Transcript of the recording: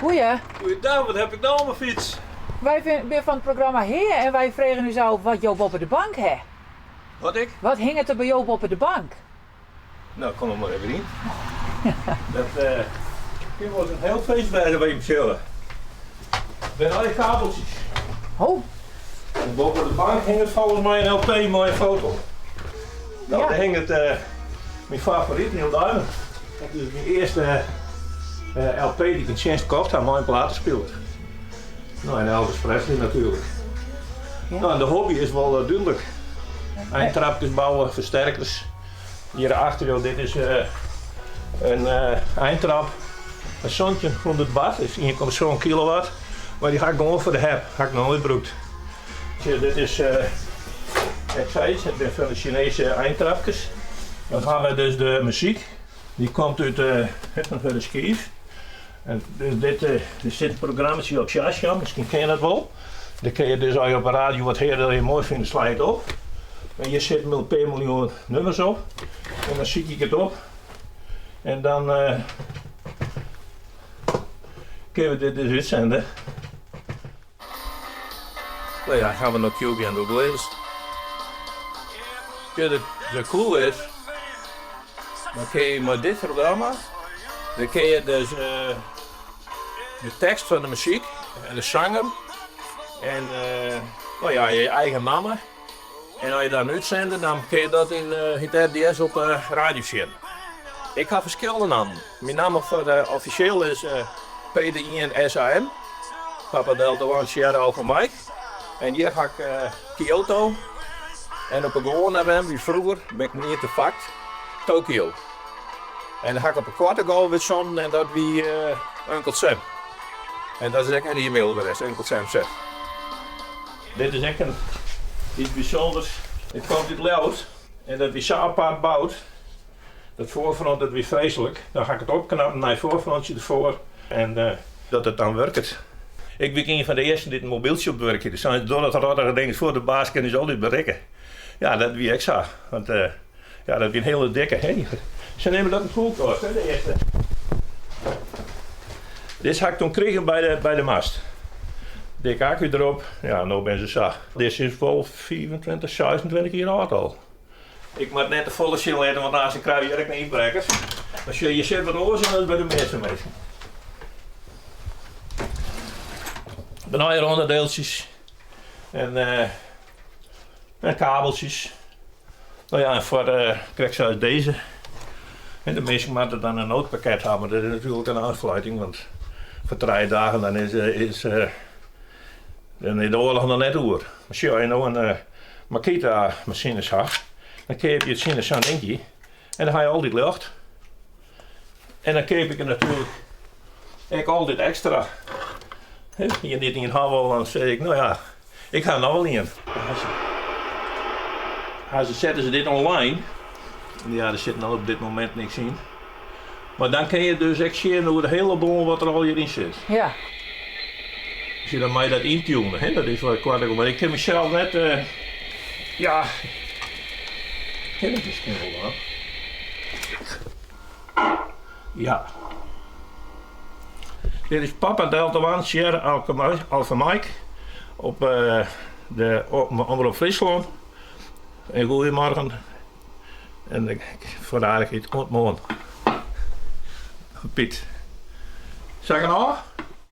Goeie. Goeiedag, wat heb ik nou op mijn fiets? Wy binne fan it programma Hea en wy fregen ús ôf wat jo boppe de bank ha. Wat ik? Wat hinget der by jo boppe de bank? No, kom der mar even yn. Dat uh, kin wolris in hiel feest wêze by jim sille. Binne allegear kabeltsjes. Oh. En boppe de bank hinget folgens my in LP mei in foto. No, ja. Dêr hinget uh, myn favoryt, Neil Diamond. Dat is myn earste uh, LP dy't ik yn tsjinst kocht ha mei in platespiler. No, en Elvis Presley natuerlik. Ja. No, en de hobby is wol dúdlik. Eintrapkes bouwe, fersterkers. Hjir achter jo, dit is in eintrap fan 1700 watt, dus 1,7 kilowatt. Mar dy ha ik gewoan foar de hep, ha ik noch noait brûkt. Sjoch, dit is ek sayts, it binne fan de Chinese eintrapkes. Dan ha we dus de muzyk, dy komt út fan de skiif. En dus dit, der sit in programmatsje op Shazam, miskien ken je dat wol. Dan kin je dus as je op de radio wat heare dat je moai fine, sla je it op. En hjir sitte in pear miljoen nummers op. En dan sykje ik it op. En dan uh, kinne we dit dus útsende. No ja, gaan we no Cuby en Douglas. Ja, de, de cool is, dan kun je mei dit programma, dan kun je dus uh, de tekst fan de muzyk en de sanger en uh, no ja, je eigen namme. En as je dan útsende, dan kun je dat yn uh, it RDS op de radio sjen. Ik ha ferskillende nammen. Myn namme foar de offisjeel is PD1SAM, Papa Delta One Sierra Alpha Mike. En hjir ha ik Kyoto. En op de gewoane FM, wie froeger, bin ik neat te fakt, Tokio. En dan ha ik op de koarte golf útsonden en dat wie Uncle Sam. En dat is ek in e-mailadres, Uncle Sam set. Dit is ek in iets bysûnders. It komt út Ljouwert en dat wie sa apart boud. Dat foarfront dat wie freeslik. Dan ha ik it opknapt, in nij foarfrontsje derfoar en dat it dan wurket. Ik wie ien fan de earsten dy't in mobyltsje opwurkje. Dus sein door dat rottige ding foar de baas kin ús altyd berikke. Ja, dat wie ek sa. Want ja, dat wie in hiele dikke. Hè. Se neame dat in koelkast, hè, de earste. Dit ha ik toen krigen by de, by de mast. Dikke akku derop. Ja, no binne se sa. Dizze is wol 25, 26 jier âld al. Ik moat net te folle sjen litte, want aanst krije je ek in ynbrekker. Mar sjoch, hjir sit wat oars yn as by de measte minsken. Benei ûnderdieltsjes en, uh, en kabeltsjes. No ja, en foar uh, krekt sa as dizze. En de minsken moatte dan in noodpakket ha, mar dat is natuerlik in ôffluiting, want foar trije dagen dan is, is, uh, dan is de oarloch noch net oer. Mar sjoch, as je no in Makita masines ha, dan keapje je it tsjin sa'n dinkje en dan ha je altyd ljocht. En dan keap ik der natuerlik ek altyd ekstra. Ien dy't ien ha wol, dan sis ik, no ja, ik ha noch wol ien. Ha se sette se dit online. Ja, der sit no op dit momint niks yn. Mar dan kin je dus ek sjen oer de hiele bân wat der allegear yn sit. Ja. Dus dan mei dat yntunen, hè? Dat is wat koart. Mar ik kin mysels net, uh, ja, kin it miskien wol dwaan. Ja. Dit is Papa Delta One Sierra Alpha Mike op uh, de Omrop Fryslân. En goedemorgen. En foar de aardichheid, oant moarn. Piet. Sa genôch?